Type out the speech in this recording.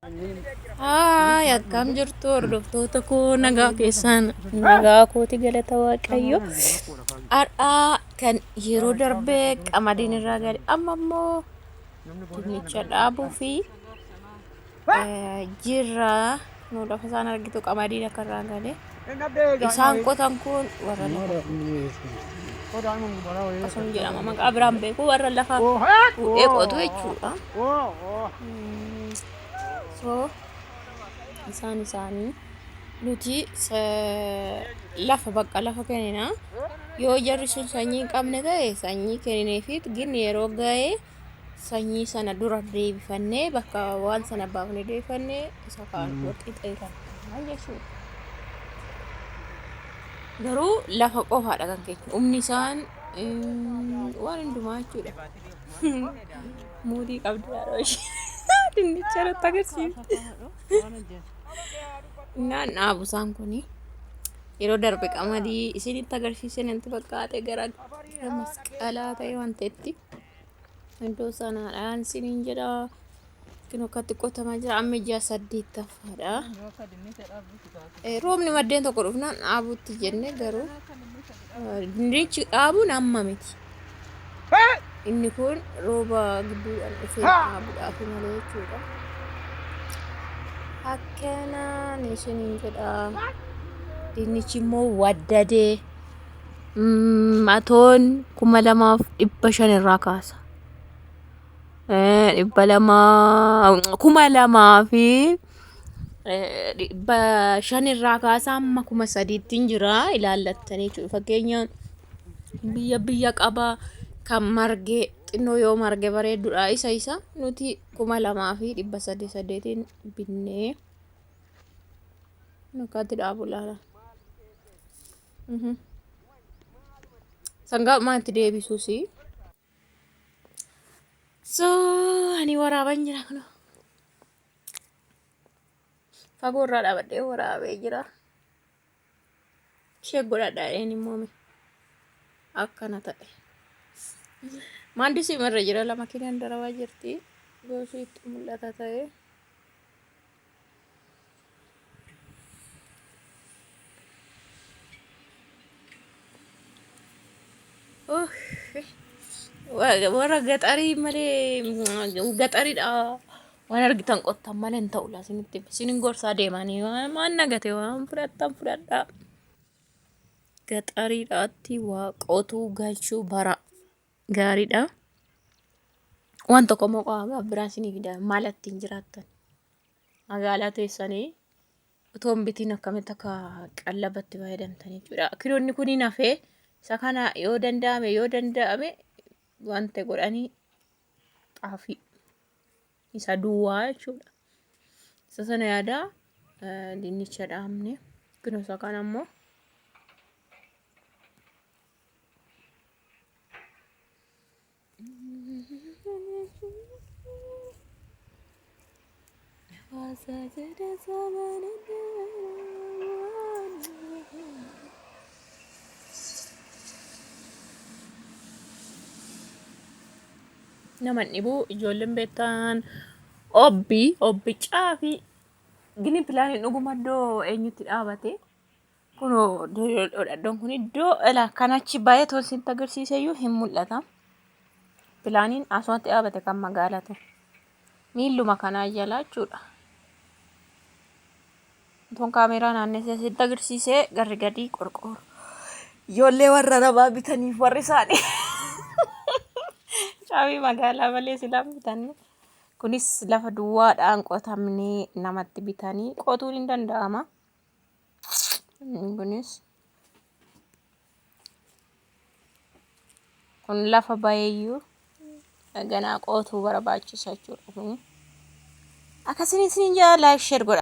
Haay, akkam jirtu hordoftoota koo? Nagaa keessaan? Nagaa kooti, galata Waaqayyo. Har'aa kan yeroo darbee qamadiin irraa gale, amma immoo dinnicha dhaabuu fi jirra. Nu lafa isaan argitu qamadiin akka irraa gale. Isaan qotan kun warra lafa akkasuma jedhama, maqaa biraan beeku, warra lafa fuudhee qotu jechuudha. So isaan isaanii nuti lafa bakka lafa kennina. Yoo jarri sun sanyii hin qabne ta'e sanyii kennineefi, gin yeroo ga'e sanyii sana dura deebifannee, bakka waan sana baafnee deebifannee isa kaan walqixxee kan jechuudha. Garuu lafa qofaadha kan keenya. Humni isaan waan hundumaa jechuudha. Muudii qabdi haadha ishee. Dinnicha irratti agarsiifti. Naan dhaabu isaan kuni. Yeroo darbe qamadii isinitti agarsiise natti fakkaate, gara masqalaa ta'e waan ta'etti. Iddoo sanaadhaan isiniin jedha. Kun akkatti qotamaa jira. Amma ji'a saddeettaffaadha. Roobni maddeen tokko dhufnaan dhaabuutti jenne, garuu dinnichi dhaabuun amma miti. Inni kun rooba gidduudhaan dhufee dhaabuudhaaf malee jechuudha. Akkanaan isiniin jedha. Dinnichi immoo waddadee matoon 2500 irraa kaasa. 200, 2500 irraa kaasa, amma 3000tti hin jira ilaallattanii jechuudha. Fakkeenyaan biyya biyya qaba, kan marge xinnoo yoo marge bareedduudha. Isa nuti 2300 saddeetiin binnee akkaatti dhaabu ilaala. Sangaa maatti deebisuusi. So ani waraaban jira kun. Fagoo irraa dhaabadhee waraabee jira. Ishee godhadha een immoo akkana ta'e. Maandisii irra jira, lama kinaan darabaa jirti. Goosiitti mul'ata ta'e. Warra gaxarii malee gaxariidha. Waan argitan qottan malee hin ta'u laa isinitti. Isinin gorsaa deemanii waan nagate waan fudhattan fudhadhaa. Gaxariidhaatti waa qotuu galchuu bara gaariidha. Waan tokko immoo qofa biraan isinii fida, maal ittiin jiraattan. Magaalaa teessanii otoo hin bitiin akkamitti akka qallabatti fayyadamtan jechuudha. Kiloonni kun hin hafee, isa kana yoo danda'ame, yoo danda'ame wanta godhanii xaafii isa duwwaa jechuudha. Isa sana yaada dinnicha dhaabne, kunoo isa kana immoo nama hin dhibu. Ijoolleen beektan obbi obbi caafii gini pilaaniin dhuguma iddoo eenyutti dhaabate. Kunoo iddoon kun iddoo ilaa kan achi baay'ee tolsitti agarsiiseyyuu hin mul'ata. Pilaaniin asumatti dhaabate kan magaalatu. Miilluma kanaa jala jechuudha. Otoon kaameeraa naannessee sitti agarsiisee garri gadii qorqoorro. Ijoollee warra rabaa bitaniif warri isaanii. Caabii magaalaa malee silaa bitanne. Kunis lafa duwwaadhaan qotamnee namatti bitanii qotuun hin danda'ama. Kunis kun lafa bayeeyyuu ganaa qotuu barbaachisa jechuudha. Kun akkasiin isin jaa, like, share godha.